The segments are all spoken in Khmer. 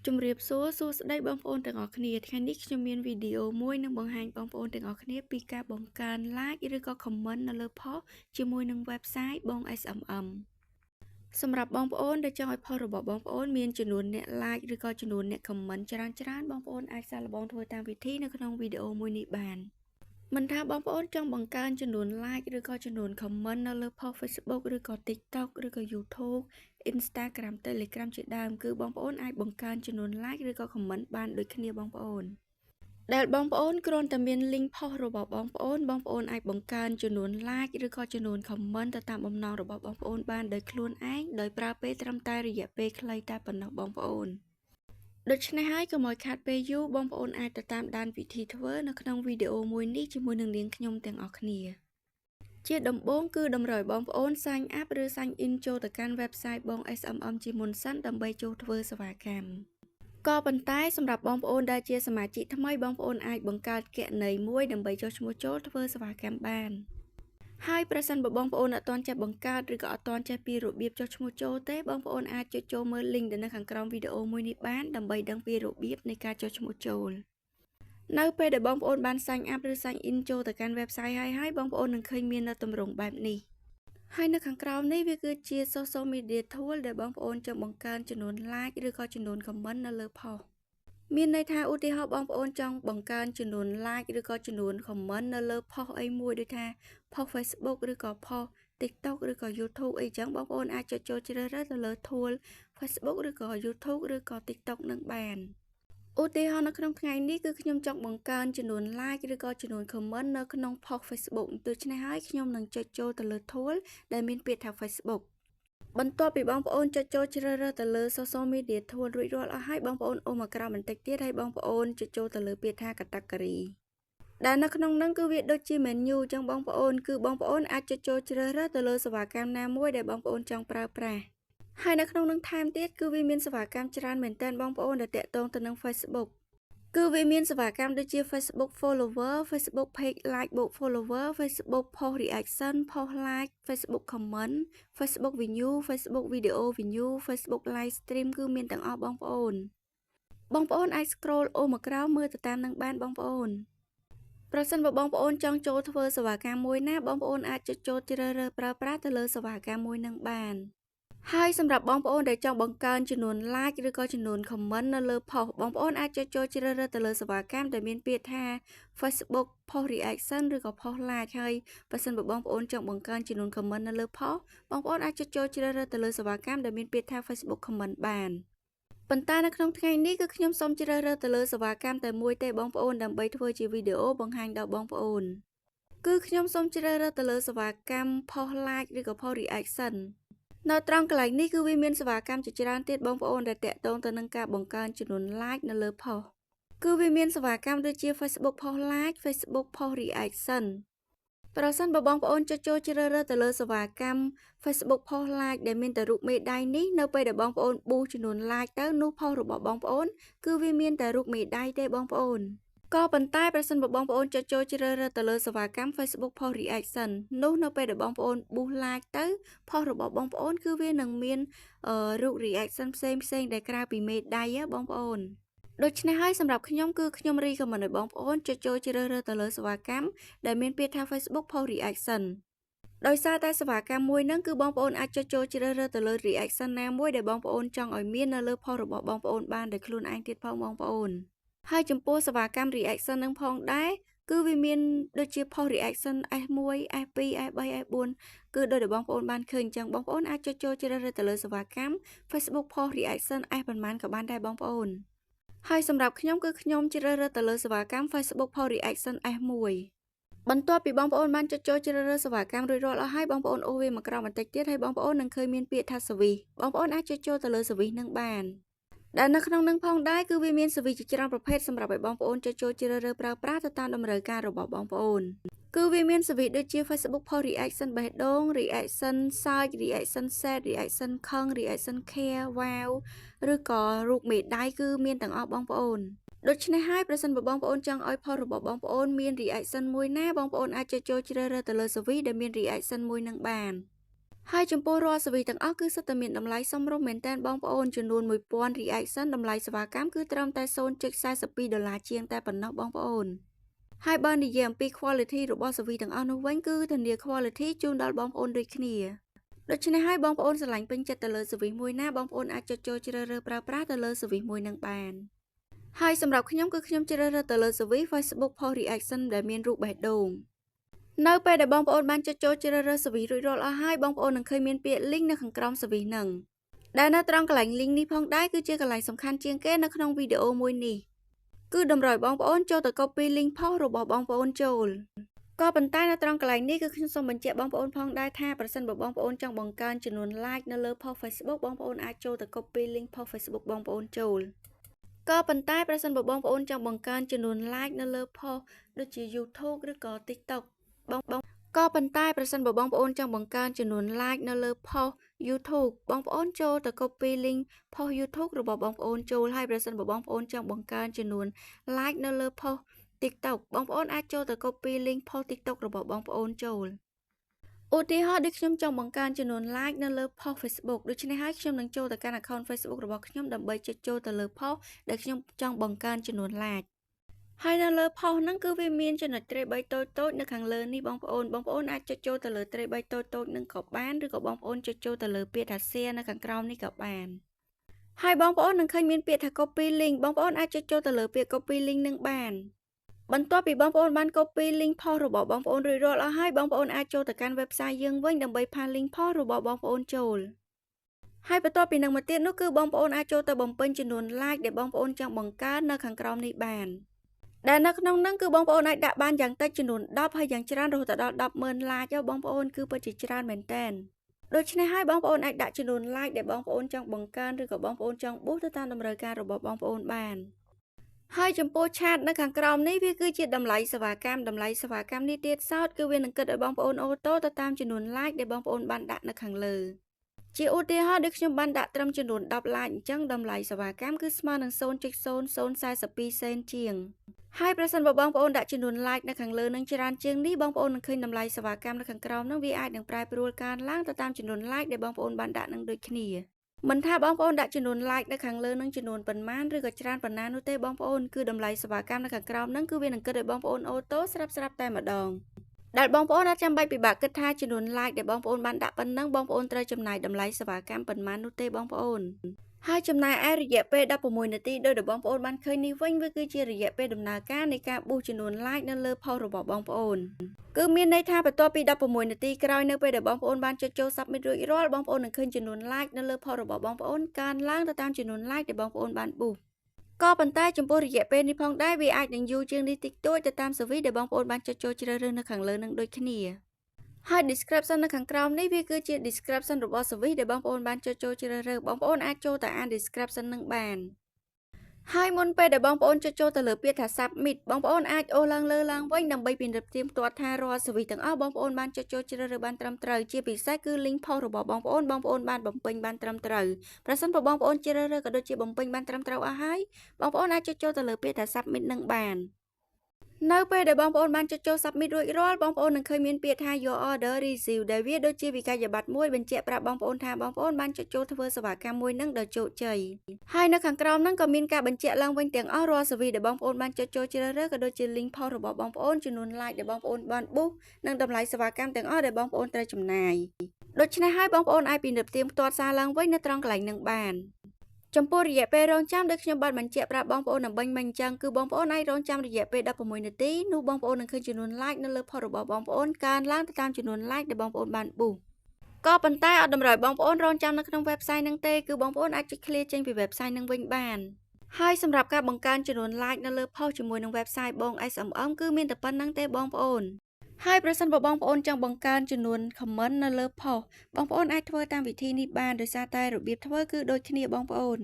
ជំរាបសួរសួស្តីបងប្អូនទាំងអស់គ្នាថ្ងៃនេះខ្ញុំមានវីដេអូមួយនឹងបង្ហាញបងប្អូនទាំងអស់គ្នាពីការបង្កើន like ឬក៏ comment នៅលើ post ជាមួយនឹង website បង SMM សម្រាប់បងប្អូនដែលចង់ឲ្យ post របស់បងប្អូនមានចំនួនអ្នក like ឬក៏ចំនួនអ្នក comment ច្រើនច្រើនបងប្អូនអាចសាកល្បងធ្វើតាមវិធីនៅក្នុងវីដេអូមួយនេះបានមិនថាបងប្អូនចង់បង្កើនចំនួន like ឬក៏ចំនួន comment នៅលើ post Facebook ឬក៏ TikTok ឬក៏ YouTube Instagram Telegram ជាដើមគឺបងប្អូនអាចបង្កើនចំនួន like ឬក៏ comment បានដូចគ្នាបងប្អូនដែលបងប្អូនគ្រាន់តែមាន link post របស់បងប្អូនបងប្អូនអាចបង្កើនចំនួន like ឬក៏ចំនួន comment ទៅតាមបំណងរបស់បងប្អូនបានដោយខ្លួនឯងដោយប្រើពេលត្រឹមតែរយៈពេលខ្លីតែប៉ុណ្ណោះបងប្អូនដូច្នេះហើយកុំឲ្យខាតពេលយូរបងប្អូនអាចទៅតាមដានវិធីធ្វើនៅក្នុងវីដេអូមួយនេះជាមួយនឹងនាងខ្ញុំទាំងអស់គ្នាជាដំបូងគឺតម្រូវបងប្អូន sign up ឬ sign in ចូលទៅកាន់ website បង SMM ជាមុនសិនដើម្បីចូលធ្វើសេវាកម្មក៏ប៉ុន្តែសម្រាប់បងប្អូនដែលជាសមាជិកថ្មីបងប្អូនអាចបង្កើតគណនីមួយដើម្បីចុះឈ្មោះចូលធ្វើសេវាកម្មបានហើយប្រសិនបើបងប្អូនអត់ទាន់ចេះបង្កើតឬក៏អត់ទាន់ចេះពីរបៀបចុះឈ្មោះចូលទេបងប្អូនអាចចុចចូលមើល link ដែលនៅខាងក្រោមវីដេអូមួយនេះបានដើម្បីដឹងពីរបៀបនៃការចុះឈ្មោះចូលនៅពេលដែលបងប្អូនបាន sign up ឬ sign in ចូលទៅកាន់ website ហើយហើយបងប្អូននឹងឃើញមាននៅទម្រង់បែបនេះហើយនៅខាងក្រោមនេះវាគឺជា social media tool ដែលបងប្អូនចង់បង្កើនចំនួន like ឬក៏ចំនួន comment នៅលើ post មានន័យថាឧទាហរណ៍បងប្អូនចង់បង្កើនចំនួន like ឬក៏ចំនួន comment នៅលើ post អីមួយដូចថា post Facebook ឬក៏ post TikTok ឬក៏ YouTube អីចឹងបងប្អូនអាចចុចចូលជ្រើសរើសទៅលើ tool Facebook ឬក៏ YouTube ឬក៏ TikTok នឹងបានឧទាហរណ៍នៅក្នុងថ្ងៃនេះគឺខ្ញុំចង់បង្កើនចំនួន like ឬក៏ចំនួន comment នៅក្នុង post Facebook ដូច្នេះហើយខ្ញុំនឹងចុចចូលទៅលើ tool ដែលមានពាក្យថា Facebook បន្ទាប់ពីបងប្អូនចុចចូលជ្រើសរើសទៅលើ Social Media Tool រួចរាល់អស់ហើយបងប្អូនអូសមកក្រោមបន្តិចទៀតហើយបងប្អូនចុចចូលទៅលើពាក្យថា Category ដែលនៅក្នុងហ្នឹងគឺវាដូចជា menu អញ្ចឹងបងប្អូនគឺបងប្អូនអាចចុចចូលជ្រើសរើសទៅលើសេវាកម្មណាមួយដែលបងប្អូនចង់ប្រើប្រាស់ហើយនៅក្នុងនឹងថែមទៀតគឺវាមានសេវាកម្មច្រើនមែនទែនបងប្អូនដែលទាក់ទងទៅនឹង Facebook គឺវាមានសេវាកម្មដូចជា Facebook Follower, Facebook Page Like បូក Follower, Facebook Post Reaction, Post Like, Facebook Comment, Facebook View, Facebook Video View, Facebook Live Stream គឺមានទាំងអស់បងប្អូនបងប្អូនអាច scroll អូសមកក្រោមមើលទៅតាមនឹងបានបងប្អូនប្រសិនបើបងប្អូនចង់ចូលធ្វើសេវាកម្មមួយណាបងប្អូនអាចចុចចូលជ្រើសរើសប្រើប្រាស់ទៅលើសេវាកម្មមួយនឹងបានហើយសម្រាប់បងប្អូនដែលចង់បង្កើនចំនួន like ឬក៏ចំនួន comment នៅលើ post បងប្អូនអាចចុចចូលជ្រើសរើសទៅលើសេវាកម្មដែលមានពាក្យថា Facebook Post Reaction ឬក៏ Post Like ហើយបើសិនបើបងប្អូនចង់បង្កើនចំនួន comment នៅលើ post បងប្អូនអាចចុចចូលជ្រើសរើសទៅលើសេវាកម្មដែលមានពាក្យថា Facebook Comment បានប៉ុន្តែនៅក្នុងថ្ងៃនេះគឺខ្ញុំសូមជ្រើសរើសទៅលើសេវាកម្មតែមួយទេបងប្អូនដើម្បីធ្វើជាវីដេអូបង្ហាញដល់បងប្អូនគឺខ្ញុំសូមជ្រើសរើសទៅលើសេវាកម្ម Post Like ឬក៏ Post Reaction នៅត្រង់កន្លែងនេះគឺវាមានសេវាកម្មជាច្រើនទៀតបងប្អូនដែលទាក់ទងទៅនឹងការបង្កើនចំនួន like នៅលើ post គឺវាមានសេវាកម្មដូចជា Facebook Post Like, Facebook Post Reaction ប្រសិនបើបងប្អូនចុចចូលជ្រើសរើសទៅលើសេវាកម្ម Facebook Post Like ដែលមានតែរូបមេដៃនេះនៅពេលដែលបងប្អូន boost ចំនួន like ទៅនោះ post របស់បងប្អូនគឺវាមានតែរូបមេដៃទេបងប្អូនក៏ប៉ុន្តែប្រសិនបើបងប្អូនចុចចូលជ្រើសរើសទៅលើសេវាកម្ម Facebook Post Reaction នោះនៅពេលដែលបងប្អូន boost like ទៅ post របស់បងប្អូនគឺវានឹងមានរូប reaction ផ្សេងផ្សេងដែលក្រៅពីមេដៃបងប្អូនដូច្នេះហើយសម្រាប់ខ្ញុំគឺខ្ញុំ recommend ឲ្យបងប្អូនចុចចូលជ្រើសរើសទៅលើសេវាកម្មដែលមានពាក្យថា Facebook Post Reaction ដោយសារតែសេវាកម្មមួយហ្នឹងគឺបងប្អូនអាចចុចចូលជ្រើសរើសទៅលើ reaction ណាមួយដែលបងប្អូនចង់ឲ្យមាននៅលើ post របស់បងប្អូនបានដោយខ្លួនឯងទៀតផងបងប្អូនហើយចំពោះសេវាកម្ម reaction នឹងផងដែរគឺវាមានដូចជា post reaction S1 S2 S3 S4 គឺដោយដែលបងប្អូនបានឃើញអញ្ចឹងបងប្អូនអាចចុចចូលជ្រើសរើសទៅលើសេវាកម្ម Facebook post reaction S ប៉ុន្មានក៏បានដែរបងប្អូនហើយសម្រាប់ខ្ញុំគឺខ្ញុំជ្រើសរើសទៅលើសេវាកម្ម Facebook post reaction S1 បន្ទាប់ពីបងប្អូនបានចុចចូលជ្រើសរើសសេវាកម្មរួចរាល់អស់ហើយបងប្អូនអូសវាមកក្រោមបន្តិចទៀតហើយបងប្អូននឹងឃើញមានពាក្យថា service បងប្អូនអាចចុចចូលទៅលើ service នឹងបានដែលនៅក្នុងនឹងផងដែរគឺវាមាន service ជាច្រើនប្រភេទសម្រាប់ឲ្យបងប្អូនចុចចូលជ្រើសរើសប្រើប្រាស់ទៅតាមតម្រូវការរបស់បងប្អូនគឺវាមាន service ដូចជា Facebook Post Reaction បេះដូង Reaction Search, Reaction Set, Reaction ខឹង Reaction Care, Wow ឬក៏រូបមេដៃគឺមានទាំងអស់បងប្អូនដូច្នេះហើយប្រសិនបើបងប្អូនចង់ឲ្យ post របស់បងប្អូនមាន reaction មួយណាបងប្អូនអាចចុចចូលជ្រើសរើសទៅលើ service ដែលមាន reaction មួយនឹងបានហ ហើយចំពោះរាល់ service ទាំងអស់គឺសុទ្ធតែមានតម្លៃសមរម្យមែនទែនបងប្អូនចំនួន1000 reaction តម្លៃសេវាកម្មគឺត្រឹមតែ0.42ដុល្លារជាងតែប៉ុណ្ណោះបងប្អូនហើយបើនិយាយអំពី quality របស់ service ទាំងអស់នោះវិញគឺធានា quality ជូនដល់បងប្អូនដូចគ្នាដូច្នេះហើយបងប្អូនស្រឡាញ់ពេញចិត្តទៅលើ service មួយណាបងប្អូនអាចចុចចូលជ្រើសរើសប្រើប្រាស់ទៅលើ service មួយនឹងបានហើយសម្រាប់ខ្ញុំគឺខ្ញុំជ្រើសរើសទៅលើ service Facebook Post Reaction ដែលមានរូបបេះដូងនៅពេលដែលបងប្អូនបានចុចចូលជ្រើសរើស service រួចរាល់អស់ហើយបងប្អូននឹងឃើញមានពាក្យ link នៅខាងក្រោម service ហ្នឹងដែលនៅត្រង់កន្លែង link នេះផងដែរគឺជាកន្លែងសំខាន់ជាងគេនៅក្នុងវីដេអូមួយនេះគឺតម្រូវបងប្អូនចូលទៅ copy link post របស់បងប្អូនចូលក៏ប៉ុន្តែនៅត្រង់កន្លែងនេះគឺខ្ញុំសូមបញ្ជាក់បងប្អូនផងដែរថាប្រសិនបើបងប្អូនចង់បង្កើនចំនួន like នៅលើ post Facebook បងប្អូនអាចចូលទៅ copy link post Facebook បងប្អូនចូលក៏ប៉ុន្តែប្រសិនបើបងប្អូនចង់បង្កើនចំនួន like នៅលើ post ដូចជា YouTube ឬក៏ TikTok បងបងក៏ប៉ុន្តែប្រសិនបើបងប្អូនចង់បង្កើនចំនួន like នៅលើ post YouTube បងប្អូនចូលទៅ copy link post YouTube របស់បងប្អូនចូលហើយប្រសិនបើបងប្អូនចង់បង្កើនចំនួន like នៅលើ post TikTok បងប្អូនអាចចូលទៅ copy link post TikTok របស់បងប្អូនចូលឧទាហរណ៍ដូចខ្ញុំចង់បង្កើនចំនួន like នៅលើ post Facebook ដូច្នេះហើយខ្ញុំនឹងចូលទៅកាន់ account Facebook របស់ខ្ញុំដើម្បីចុចចូលទៅលើ post ដែលខ្ញុំចង់បង្កើនចំនួន like ហើយនៅលើ post ហ្នឹងគឺវាមានចំណុចត្រី3តូចៗនៅខាងលើនេះបងប្អូនបងប្អូនអាចចុចចូលទៅលើត្រី3តូចៗហ្នឹងក៏បានឬក៏បងប្អូនចុចចូលទៅលើពាក្យថា share នៅខាងក្រោមនេះក៏បានហើយបងប្អូននឹងឃើញមានពាក្យថា copy link បងប្អូនអាចចុចចូលទៅលើពាក្យ copy link នឹងបានបន្ទាប់ពីបងប្អូនបាន copy link post របស់បងប្អូនរួចរាល់អស់ហើយបងប្អូនអាចចូលទៅកាន់ website យើងវិញដើម្បី paste link post របស់បងប្អូនចូលហើយបន្ទាប់ពីនឹងមកទៀតនោះគឺបងប្អូនអាចចូលទៅបំពេញចំនួន like ដែលបងប្អូនចង់បង្កើននៅខាងក្រោមនេះបានដែលនៅក្នុងហ្នឹងគឺបងប្អូនអាចដាក់បានយ៉ាងតិចចំនួន10ហើយយ៉ាងច្រើនរហូតដល់100000 like បងប្អូនគឺពិតជាច្រើនមែនតើដូច្នេះហើយបងប្អូនអាចដាក់ចំនួន like ដែលបងប្អូនចង់បង្កើនឬក៏បងប្អូនចង់ boost ទៅតាមតម្រូវការរបស់បងប្អូនបានហើយចំពោះ charge នៅខាងក្រោមនេះវាគឺជាតម្លៃសេវាកម្មតម្លៃសេវាកម្មនេះទៀតសោតគឺវានឹងគិតឲ្យបងប្អូន auto ទៅតាមចំនួន like ដែលបងប្អូនបានដាក់នៅខាងលើជាឧទាហរណ៍ដូចខ្ញុំបានដាក់ត្រឹមចំនួន10 like អញ្ចឹងតម្លៃសេវាកម្មគឺស្មើនឹង0.0042សេនជាងហើយប្រសិនបើបងប្អូនដាក់ចំនួន like នៅខាងលើនឹងច្រើនជាងនេះបងប្អូននឹងឃើញតម្លៃសេវាកម្មនៅខាងក្រោមនឹងវាអាចនឹងប្រែប្រួលកើនឡើងទៅតាមចំនួន like ដែលបងប្អូនបានដាក់នឹងដូចគ្នាមិនថាបងប្អូនដាក់ចំនួន like នៅខាងលើនឹងចំនួនប៉ុន្មានឬក៏ច្រើនប៉ុណ្ណានោះទេបងប្អូនគឺតម្លៃសេវាកម្មនៅខាងក្រោមនឹងគឺវានឹងគិតឲ្យបងប្អូន auto ស្រាប់ស្រាប់តែម្ដងដែលបងប្អូនអត់ចាំបាច់ពិបាកគិតថាចំនួន like ដែលបងប្អូនបានដាក់ប៉ុណ្ណឹងបងប្អូនត្រូវចំណាយតម្លៃសេវាកម្មប៉ុន្មាននោះទេបងប្អូនហើយចំណាយឯរយៈពេល16នាទីដោយដែលបងប្អូនបានឃើញនេះវិញវាគឺជារយៈពេលដំណើរការនៃការ boost ចំនួន like នៅលើ post របស់បងប្អូនគឺមានន័យថាបន្ទាប់ពី16នាទីក្រោយនៅពេលដែលបងប្អូនបានចុចចូល submit រួចរាល់បងប្អូននឹងឃើញចំនួន like នៅលើ post របស់បងប្អូនកើនឡើងទៅតាមចំនួន like ដែលបងប្អូនបាន boost ក៏ប៉ុន្តែចំពោះរយៈពេលនេះផងដែរវាអាចនឹងយូរជាងនេះតិចតួចទៅតាម service ដែលបងប្អូនបានចុចចូលជ្រើសរើសនៅខាងលើនឹងដូចគ្នាហើយ description នៅខាងក្រោមនេះវាគឺជា description របស់ service ដែលបងប្អូនបានចុចចូលជ្រើសរើសបងប្អូនអាចចូលទៅអាន description នឹងបានហើយមុនពេលដែលបងប្អូនចុចចូលទៅលើពាក្យថា submit បងប្អូនអាចអូសឡើងលើឡើងវិញដើម្បីពិនិត្យផ្ទៀងផ្ទាត់ថារាល់ service ទាំងអស់បងប្អូនបានចុចចូលជ្រើសរើសបានត្រឹមត្រូវជាពិសេសគឺ link post របស់បងប្អូនបងប្អូនបានបំពេញបានត្រឹមត្រូវប្រសិនបើបងប្អូនជ្រើសរើសក៏ដូចជាបំពេញបានត្រឹមត្រូវអស់ហើយបងប្អូនអាចចុចចូលទៅលើពាក្យថា submit នឹងបាននៅពេលដែលបងប្អូនបានចុចចូល submit រួចរាល់បងប្អូននឹងឃើញមានពាក្យថា your order received ដែលវាដូចជាវិក័យប័ត្រមួយបញ្ជាក់ប្រាប់បងប្អូនថាបងប្អូនបានចុចចូលធ្វើសេវាកម្មមួយនឹងដោយជោគជ័យហើយនៅខាងក្រោមហ្នឹងក៏មានការបញ្ជាក់ឡើងវិញទាំងអស់រាល់ service ដែលបងប្អូនបានចុចចូលជ្រើសរើសក៏ដូចជា link post របស់បងប្អូនចំនួន like ដែលបងប្អូនបាន boost និងតម្លៃសេវាកម្មទាំងអស់ដែលបងប្អូនត្រូវចំណាយដូច្នេះហើយបងប្អូនអាចពិនិត្យផ្ទៀងផ្ទាត់សារឡើងវិញនៅត្រង់កន្លែងនឹងបានចំពោះរយៈពេលរងចាំដូចខ្ញុំបានបញ្ជាក់ប្រាប់បងប្អូនអំបញ្ញមិញអញ្ចឹងគឺបងប្អូនអាចរងចាំរយៈពេល16នាទីនោះបងប្អូននឹងឃើញចំនួន like នៅលើ post របស់បងប្អូនកើនឡើងទៅតាមចំនួន like ដែលបងប្អូនបាន boost ក៏ប៉ុន្តែអត់តម្រូវបងប្អូនរងចាំនៅក្នុង website ហ្នឹងទេគឺបងប្អូនអាចចុច clear ចេញពី website ហ្នឹងវិញបានហើយសម្រាប់ការបង្កើនចំនួន like នៅលើ post ជាមួយនឹង website បង SMM គឺមានតែប៉ុណ្ណឹងទេបងប្អូនហើយប្រសិនបើបងប្អូនចង់បង្កើនចំនួន comment នៅលើ post បងប្អូនអាចធ្វើតាមវិធីនេះបានដោយសារតែរបៀបធ្វើគឺដូចគ្នាបងប្អូន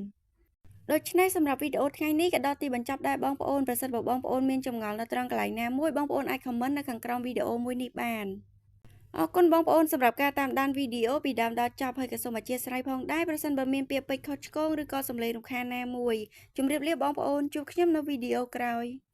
ដូច្នេះសម្រាប់វីដេអូថ្ងៃនេះក៏ដល់ទីបញ្ចប់ដែរបងប្អូនប្រសិនបើបងប្អូនមានចម្ងល់នៅត្រង់កន្លែងណាមួយបងប្អូនអាច comment នៅខាងក្រោមវីដេអូមួយនេះបានអរគុណបងប្អូនសម្រាប់ការតាមដានវីដេអូពីដើមដល់ចប់ហើយក៏សូមអធ្យាស្រ័យផងដែរប្រសិនបើមានពាក្យពេចន៍ខុសឆ្គងឬក៏សំឡេងរំខានណាមួយជម្រាបលាបងប្អូនជួបខ្ញុំនៅវីដេអូក្រោយ។